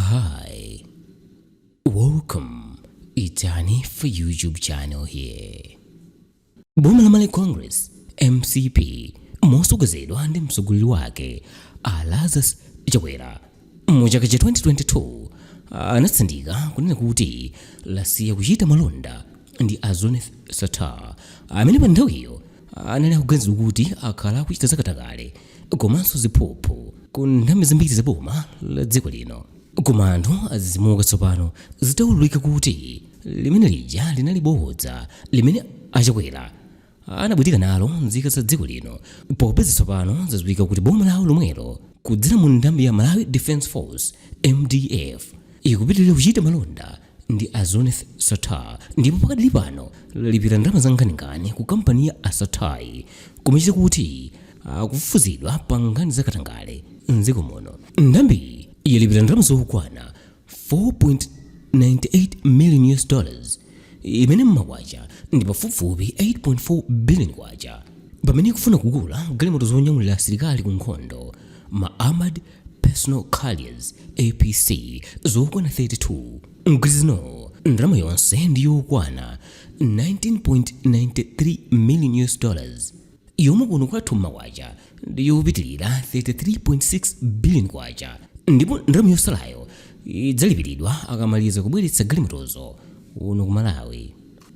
Hi, welcome. It's Hanifa YouTube channel here. Boma la Malawi Congress MCP mosogozedwa ndi mtsogoleri wake a Lazarus Chakwera mu chaka cha 2022 anatsindika kunena kuti lasiya kuchita malonda ndi a Zuneth Sattar amene pa nthawiyo anali akuganizidwa kuti akhala akuchita zakatangale komanso ziphuphu ku nthambi zambiri za boma la dziko lino. Koma anthu adzidzimuka tsopano zitaululika kuti limene lija linali bodza limene a Chakwera anabwitika nalo nzika za dziko lino, popeza tsopano zadziwika kuti boma lawo lomwelo kudzera mu nthambi ya Malawi Defence Force, MDF, ikupitirira kuchita malonda ndi a Zuneth Sattar ndipo pakadali pano lalipira ndalama zankhaninkhani ku kampani ya a Sattar-yi kumachita kuti akufufuzidwa pa nkhani za katangale m'dziko muno. Nthambiyi yalipira ndalama zokwana 4.98 million US dollars imene m'makwacha ndi pafupifupi 8.4 billion kwacha pamene ikufuna kugula galimoto zonyamulira asilikali ku nkhondo ma Armored Personnel Carriers, APC, zokwana 32. Mgwirizanowo ndalama yonse ndi yokwana 19.93 million US dollars yomwe kuno kwathu m'makwacha ndi yopitilira 33.6 billion kwacha ndipo ndalama yotsalayo idzalipiridwa akamaliza kubweretsa galimotozo kuno ku Malawi.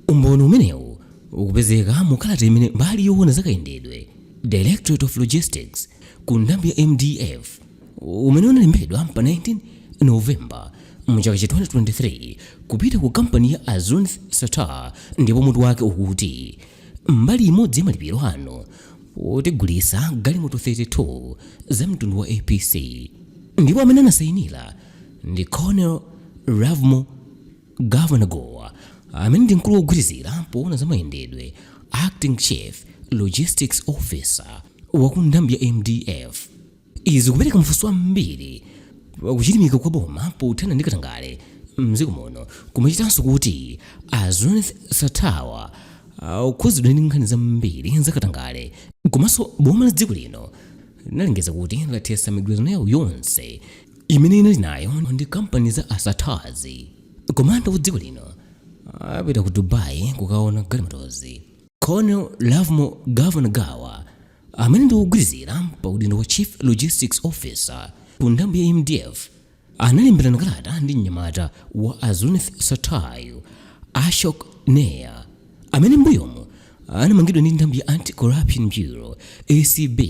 Umboni umenewu ukupezeka mu kalata imene mbali yoona za kayendedwe, Directorate of Logistics, ku nthambi ya mdf umene unalembedwa pa 19 November mu chaka cha 2023 kupita ku kampani ya a Zuneth Sattar ndipo mutu wake ukuti mbali imodzi ya malipiro anu potigulitsa galimoto 32 za mtundu wa APC ndipo amene anasayinira ndi Colonel Lovemore Governor Gowa amene ndi mkulu wogwirizira poona za mayendedwe, Acting Chief Logistics Officer, wa ku nthambi ya mdf. Izi zikupereka mafunso ambiri pa kuchilimika kwa boma pothana ndi katangale m'dziko muno kumachitanso kuti a Zuneth Sattar-wa akukhudzidwa ndi nkhani zambiri za katangale komanso boma la dziko lino linalengeza kuti lathetsa migwirizano yawo yonse imene inali nayo ndi kampani za a Sattar-zi. Komanda wa dziko lino apita ku Dubai kukaona galimotozi. Colonel Lovemore Governor Gawa amene ndi wogwirizira pa udindo wa Chief Logistics Officer ku nthambi ya mdf analemberana kalata ndi mnyamata wa a Zuneth Sattar-yu Ashok Nair amene m'mbuyomu anamangidwa ndi nthambi ya Anti-Corruption Bureau, ACB,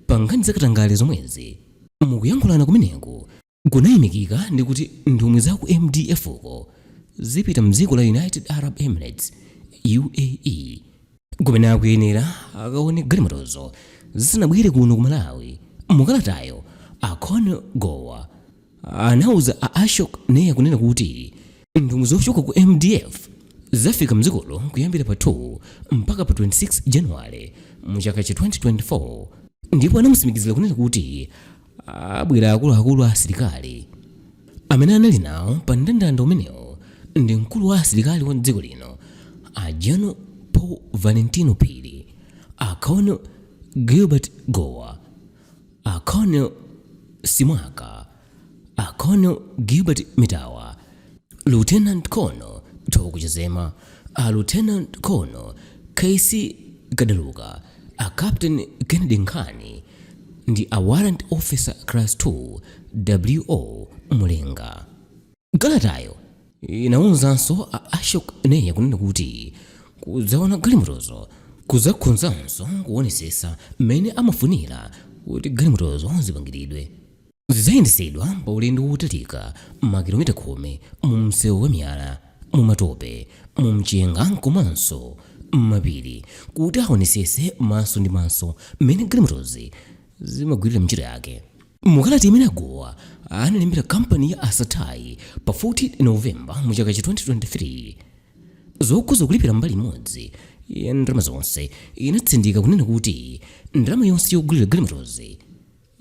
pa nkhani za katangale zomwezi. Mukuyankhulana kumeneku kunayimikika ndi kuti nthumwi za ku mdf ko zipita mdziko la United Arab Emirates, UAE, kumene akuyenera akaone galimotozo zisanabwere kuno ku Malawi. Mukalatayo a Colonel Gowa anauza a Ashok Nair kunena kuti nthumwi zochoka ku mdf zafika mdzikolo kuyambira pa 2 mpaka pa 26 January mu chaka cha 2024 ndipo anamutsimikizira kunena kuti abwera akuluakulu a asilikali. Amene anali nawo pa mndandanda umenewo ndi mkulu wa asilikali wa dziko lino a General Paul Valentino Phiri, a Colonel Gilbert Gowa, a Colonel Simwaka, a Colonel Gilbert Mitawa, Lieutenant Colonel Thoko Chizema, a Lieutenant Colonel KC Kadaluka, a Captain Kennedy Nkhani ndi a Warrant Officer Class 2 W.O. Mulenga. Kalatayo inauzanso a Ashok Nair kunena kuti kudzaona galimotozo kudzakhonzanso kuonesesa mmene amafunira kuti galimotozo zipangiridwe. Zidzayendetsedwa pa ulendo wotalika makilomita 10 mu msewu wa miyala, mu matope, mu mchenga komanso m'mapiri kuti aonesese maso ndi maso mmene galimotozi zimagwirira ntchito yake. Mukalata imene a Gowa analembera kampani ya a Sattar-yi pa 14 November mu chaka cha 2023 zokhuza kulipira mbali imodzi ya ndalama zonse inatsindika kunena kuti ndalama yonse yogulira galimotozi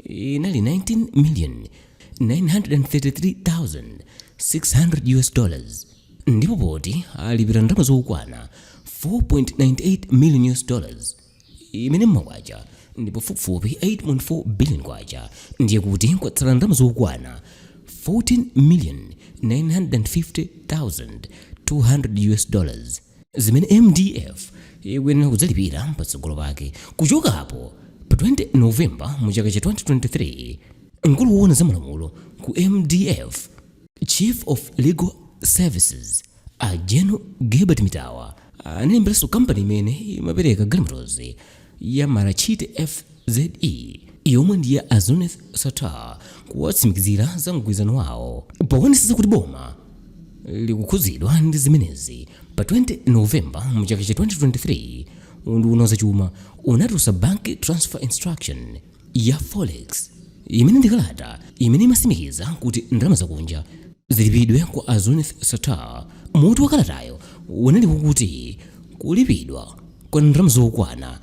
inali 19,933,600 US dollars ndipo poti alipira ndalama zokwana 4.98 million US dollars imene m'makwacha ndi pafupifupi 8.4 billion kwacha ndiye kuti kwatsala ndalama zokwana 14,950,200 US dollars zimene MDF ikuyenera kudzalipira patsogolo pake. Kuchokapo, pa 20 November mu chaka cha 2023, mkulu woona za malamulo ku MDF, Chief of Legal Services, a General Gilbert Mitawa, analemberanso kampani imene imapereka galimotozi ya Malachite FZE, yomwe ndi ya a Zuneth Sattar, kuwatsimikizira za mgwirizano wawo poonetsetsa kuti boma likukhudzidwa ndi zimenezi. Pa 20 November mu chaka cha 2023, unduna zachuma unatulutsa bank transfer instruction ya forex, imene ndi kalata imene imasimikiza kuti ndalama zakunja zilipidwe kwa a Zuneth Sattar. Mutu wa kalatayo unali kuti kulipidwa kwa ndalama zokwana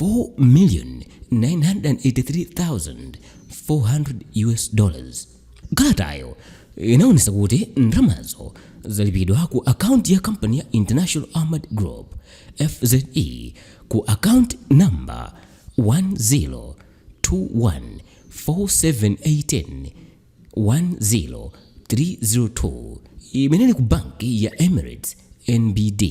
4,983,400 US dollars. Kalatayo inaonetsa kuti ndalamazo zalipidwa ku akaunti ya kampani ya International Ahmad Group FZE ku account number 10214718 10302 imene ili ku banki ya Emirates NBD.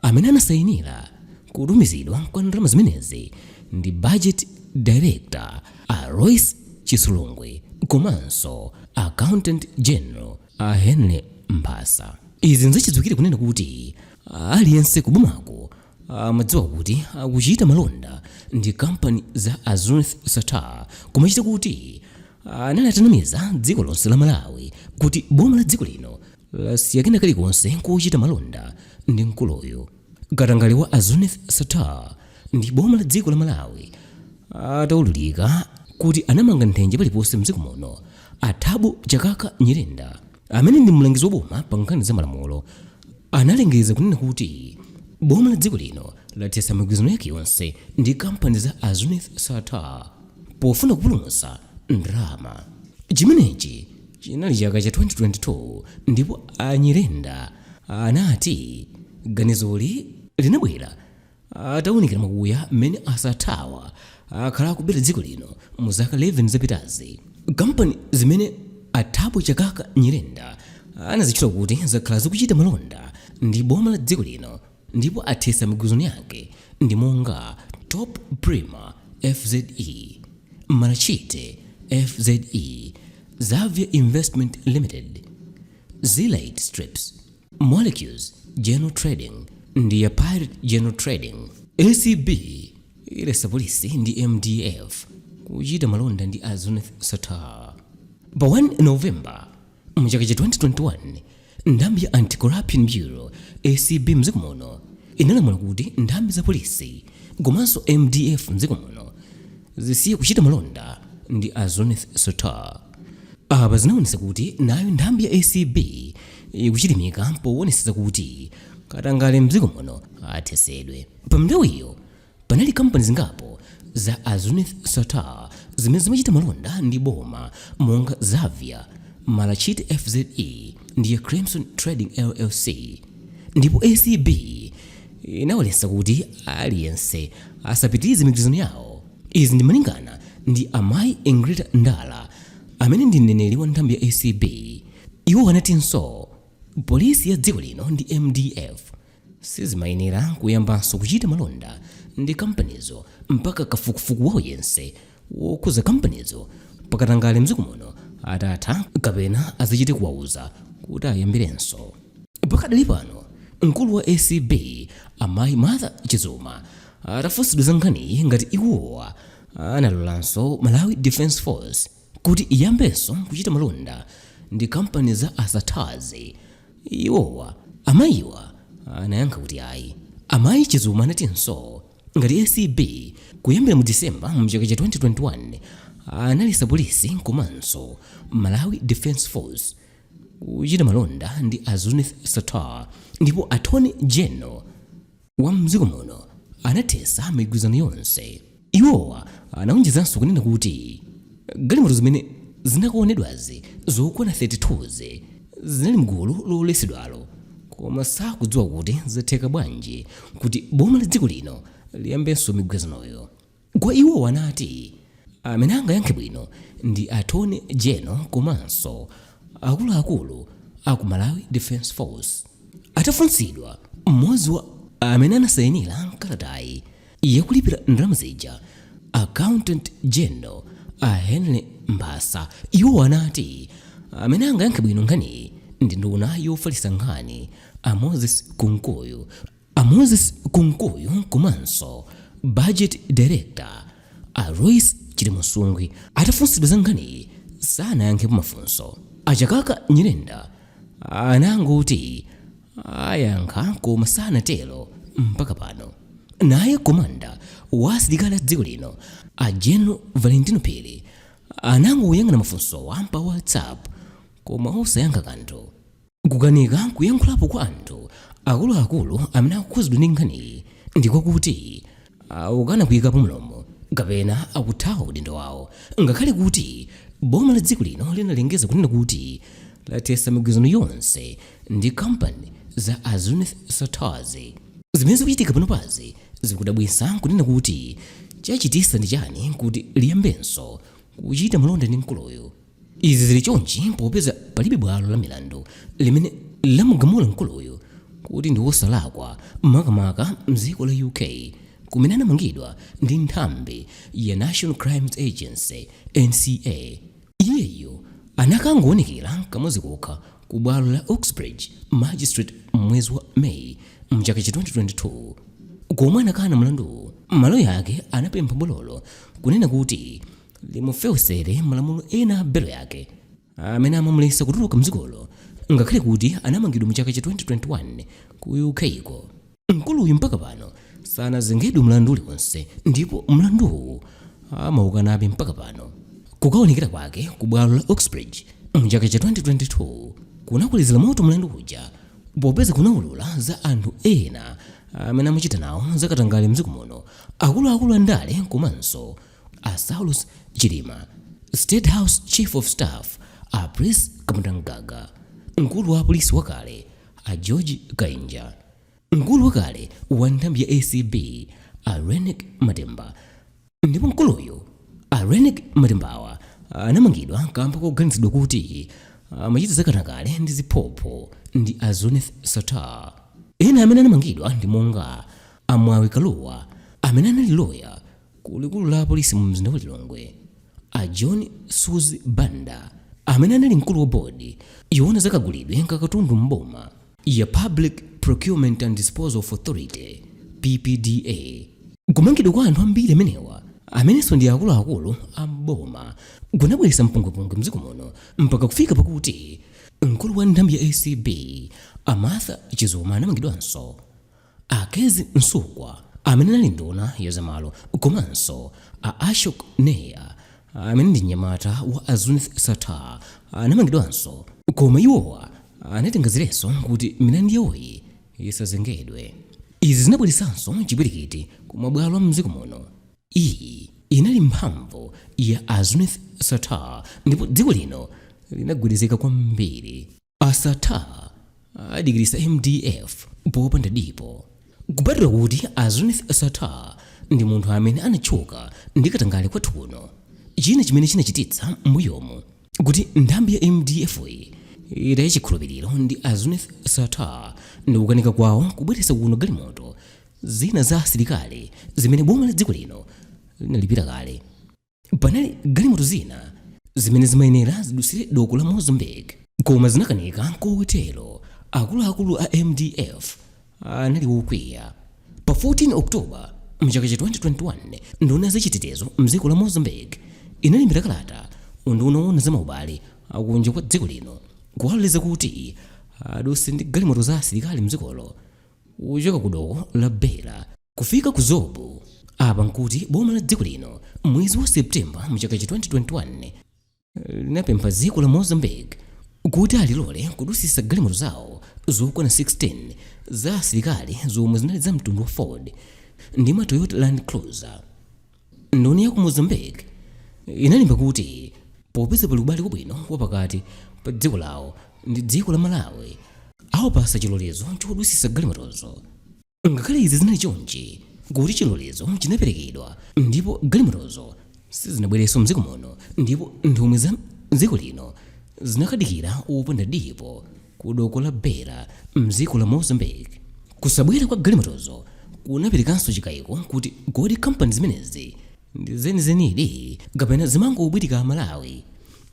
Amene anasayinira kutumizidwa kwa ndalama zimenezi ndi budget director a Royce Chisulungwe komanso accountant general a Henry Mphasa. Izi nzachidziwikire kunena kuti aliyense kubomako amadziwa kuti akuchita malonda ndi kampani za a Zuneth Sattar, kumachita kuti anali atanamiza dziko lonse la Malawi kuti boma la dziko lino lasiya kena kalikonse kuchita malonda ndi mkuluyu. Katangale wa a Zuneth Sattar ndi boma la dziko la Malawi atawululika kuti anamanga nthenje paliponse mdziko muno, a Thabo Chakaka Nyirenda, amene ndi mlangizi wa boma pa nkhani za malamulo, analengeza kunena kuti boma la dziko lino lathetsa migwirizano yake yonse ndi kampani za a Zuneth Sattar pofuna kupulumutsa ndalama. Chimenechi chinali chaka cha 2022, ndipo a Nyirenda anati ganizoli linabwera atawunikira mwakuya mmene a Sattarwa akhala akubera dziko lino mu zaka 11 zapitazi. Kampani zimene a Thabo Chakaka Nyirenda anazitchula kuti zakhala zikuchita malonda ndi boma la dziko lino ndipo athetsa migwirizano yake ndi monga Top Prima FZE, Malachite FZE, Xavier Investment Limited, Zilite Strips, Molecules General Trading ndi ya Pirate General Trading. ACB iletsa polisi ndi MDF kuchita malonda ndi a Zuneth Sattar. Pa 1 November mchaka cha 2021, nthambi ya Anti-Corruption Bureau, ACB, mdziko muno inalamula kuti nthambi za polisi komanso MDF mdziko muno zisiye kuchita malonda ndi a Zuneth Sattar. Apa zinaonetsa kuti nayo nthambi ya ACB ikuchilimika poonetsetsa kuti katangale mdziko muno athetsedwe. Pa nthawiyo panali kampani zingapo za a Zuneth Sattar zimene zimachita malonda ndi boma, monga Xavier, Malachite FZE ndi Crimson Trading LLC, ndipo ACB inawaletsa kuti aliyense asapitirize migwirizano yawo. Izi ndi malingana ndi amayi Ingrida Ndala, amene ndi mneneri wa nthambi ya ACB. Iwo anatinso polisi ya dziko lino ndi MDF sizimayenera kuyambanso kuchita malonda ndi kampanizo mpaka kafukufuku wawo yense wokhuza kampanizo pakatangale mdziko muno atatha, kapena azachite kuwauza kuti ayambirenso. Pakadali pano, mkulu wa ACB, amayi Martha Chizuma, atafunsidwa za nkhaniyi ngati iwowa analolanso Malawi Defence Force kuti iyambenso kuchita malonda ndi kampani za a Sattarzi, iwowa amayiwa anayankha kuti ayi. Amayi Chizuma anatinso ngati ACB, kuyambira mu Disemba mchaka cha 2021, analetsa polisi komanso Malawi Defence Force kuchita malonda ndi a Zuneth Sattar, ndipo Attorney General wa mdziko muno anathetsa migwirizano yonse. Iwowa anaonjezanso kunena kuti galimoto zimene zinakuonedwazi zokwana 32 zinali mgulu loletsedwalo, koma sakudziwa kuti zatheka bwanji kuti boma la dziko lino liyambenso migwirizanoyo. Kwa iwo anati amene angayankhe bwino ndi Attorney General komanso Akuluakulu aku Malawi Defence Force atafunsidwa, mmodzi wa amene anasayinira kalatayi yakulipira ndalama zija, Accountant General a Henry Mbasa, iwo anati amene angayankhe bwino nkhaniyi ndi nduna yofalitsa nkhani a Moses Kunkuyu. A Moses Kunkuyu komanso Budget Director a Royce Chilimunsungwi atafunsidwa za nkhaniyi sanayankhepo mafunso. Achakaka Nyirenda anangoti ayankha koma sanatero mpaka pano. Naye komanda wa asilikali a dziko lino a General Valentino Phiri anangoyang'ana mafunsowa pa WhatsApp koma osayankha kanthu. Kukanika kuyankhulapo kwa anthu akuluakulu amene akukhuzidwa ndi nkhaniyi ndikwakuti akukana kuyikapo mlomo kapena akuthawa udindo wawo, ngakhale kuti boma la dziko lino linalengeza kunena kuti lathetsa migwirizano yonse ndi kampani za a Zuneth Sattarzi. Zimene zikuchitika panopazi zikudabwitsa kunena kuti chachititsa ndi chani kuti liyambenso kuchita malonda ndi mkuluyu. Izi zili chonchi popeza palibe bwalo la milandu limene lamugamula mkuluyu kuti ndi wosalakwa, makamaka mdziko la UK kumene anamangidwa ndi nthambi ya National Crimes Agency, NCA. Iyeyu anakangoonekera kamodzi kokha ku bwalo la Uxbridge Magistrate mwezi wa May mchaka cha 2022 komwe anakana mlanduwu. Maloya ake anapempha bwalolo kunena kuti limufewesere malamulo ena a belo yake amene amamuletsa kutuluka mdzikolo, ngakhale kuti anamangidwa mu chaka cha 2021 ku UK ko. Mkuluyu mpaka pano sanazengedwe mlandu uliwonse ndipo mlanduwu amaukanabe mpaka pano. Kukaonekera kwake ku bwalo la Uxbridge mu chaka cha 2022 kunakolezera moto mlandu uja, popeza kunaulula za anthu ena amene amachita nawo zakatangale mdziko muno, akuluakulu andale komanso a Saulos Chilima, State House Chief of Staff a Prince Kapondamgaga, mkulu wa apolisi wakale a George Kainja, mkulu wakale wa nthambi ya ACB a Reyneck Matemba. Ndipo mkuluyu a Reyneck Matembawa anamangidwa kamba koganizidwa kuti amachita zakatangale ndi ziphuphu ndi a Zuneth Sattar. Ena amene anamangidwa ndi monga a Mwawi Kaluwa amene anali loya ku likulu la apolisi mu mzinda wa Lilongwe, a John Suzi Banda amene anali mkulu wa bodi yoona zakagulidwe ka katundu m'boma ya Public Procurement and Disposal of Authority, PPDA. Kumangidwa kwa anthu ambiri amenewa, amenenso ndi akuluakulu a mboma, kunabweretsa mpungwepungwe mdziko muno mpaka kufika pakuti mkulu wa nthambi ya ACB a Martha Chizuma anamangidwanso. A Kezzie Msukwa amene anali nduna ya zamalo komanso a Ashok Nair amene ndi mnyamata wa a Zuneth Sattar anamangidwanso, koma iwowa anatenga ziletso kuti milandu yawoyi isazengedwe. Izi zinabweretsanso chipwirikiti ku mabwalo a mdziko muno. Iyi inali mphamvu ya a Zuneth Sattar ndipo dziko lino linagwedezeka kwambiri. A Sattar adikirisa MDF popanda dipo. Kupatula kuti a Zuneth Sattar ndi munthu amene anatchuka ndi katangale kwathu kuno, china chimene chinachititsa m'mbuyomu kuti nthambi ya MDF yi itaye chikhulupiriro ndi a Zuneth Sattar ndi kukanika kwawo kubweretsa kuno galimoto zina za asilikali zimene boma la dziko lino linalipira kale. Panali galimoto zina zimene zimayenera zidusire doko la Mozambique koma zinakanika, kotero akuluakulu a MDF anali wokwiya. Pa 14 October mchaka cha 2021, nduna zachitetezo mdziko la Mozambique inalembera kalata unduna woona za maubale akunja kwa dziko lino kuwaloleza kuti aduse ndi galimoto za asilikali mdzikolo kuchoka ku doko la Beira kufika ku Zobu. Apa nkuti boma la dziko lino mwezi wa September mchaka cha 2021 linapempha dziko la Mozambique kuti alilole kudusisa galimoto zawo zokwana 16 za asilikali zomwe zinali za mtundu wa Ford ndi ma Toyota Land Cruiser. Nduna ya ku Mozambique inalemba kuti popeza pali ubale wabwino wapakati pa dziko lawo ndi dziko la Malawi, awapasa chilolezo chodusisa galimotozo. Ngakhale izi zinali chonchi, kuti chilolezo chinaperekedwa ndipo galimotozo sizinabwerenso mdziko muno, ndipo nthumwi za dziko lino zinakadikira opanda dipo ku doko la Beira mdziko la Mozambique. Kusabwera kwa galimotozo kunaperekanso chikayiko kuti kodi kampani zimenezi ndi zenizenidi kapena zimangobwitika Amalawi?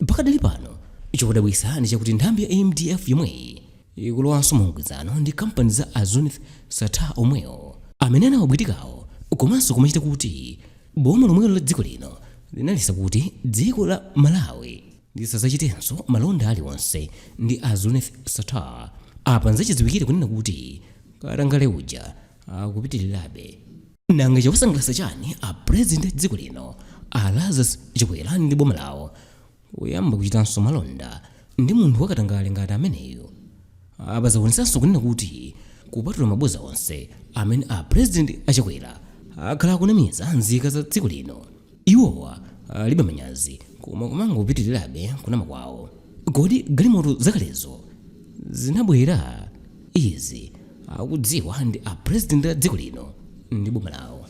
Pakadali pano, chodabwitsa ndi chakuti nthambi ya MDF yomweyi ikulowanso mu mgwirizano ndi kampani za a Zuneth Sattar omwewo amene anawabwitikawo, komanso kumachita kuti boma lomwelo la dziko lino linaletsa kuti dziko la Malawi lisadzachitenso malonda aliwonse ndi a Zuneth Sattar. Apa nzachidziwikire kunena kuti katangale uja akupitirirabe. Nanga chawasangalatsa chani a president a dziko lino a Lazarus Chakwera ndi boma lawo kuyamba kuchitanso malonda ndi munthu wakatangale ngati ameneyu? Apa zaonetsanso kunena kuti kupatula mabodza onse amene a president a Chakwera akhala akunamiza nzika za dziko lino, iwowa alibe manyazi koma kumangopitirirabe kunama kwawo. Kodi galimoto zakalezo zinabwera? Izi akudziwa ndi a president a dziko lino ndi boma lawo.